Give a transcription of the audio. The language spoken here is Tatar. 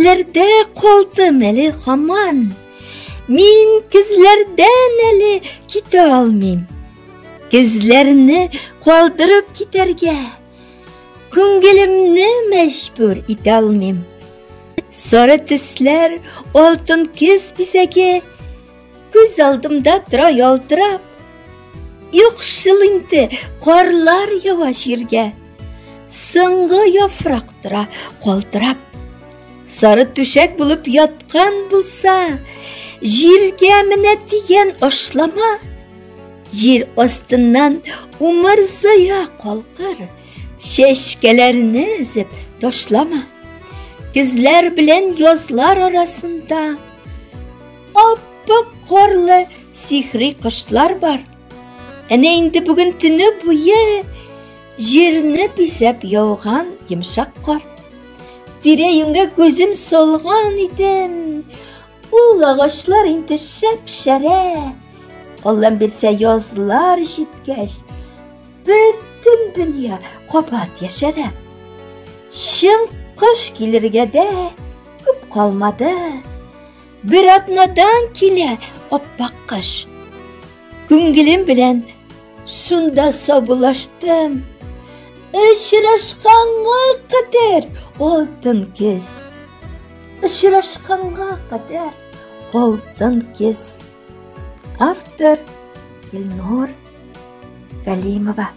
Кезләрдә калдым әле һаман. Мин кезләрдән әле китә алмыйм. Кезләрне калдырып китәргә күңелемне мәҗбүр итә алмыйм. Сары төсләр, алтын кез бизәге күз алдымда тора ялтырап. Юк шул инде, карлар ява җиргә. Соңгы яфрак тора калтырап. Сары түшәк булып яткан булса, җиргә менә дигән ашлама. Җир астыннан умырзая калкыр, чәчкәләрне өзеп ташлама. Көзләр белән язлар арасында ап-ак карлы сихри кышлар бар. Әнә инде бүген төне буе җирне бизәп яуган йомшак кар. Тирә-юньгә күзем салган идем. Ул агачлар инде шәп-шәрә. Аллам бирсә, язлар җиткәч, бөтен дөнья кабат яшәрә. Чын кыш килергә дә күп калмады. Бер атнадан килә аппак кыш. Күңелем белән шунда саубуллаштым. Очрашканга кадәр алтын кез. Очрашканга кадәр алтын кез. Автор Илнур Галимова.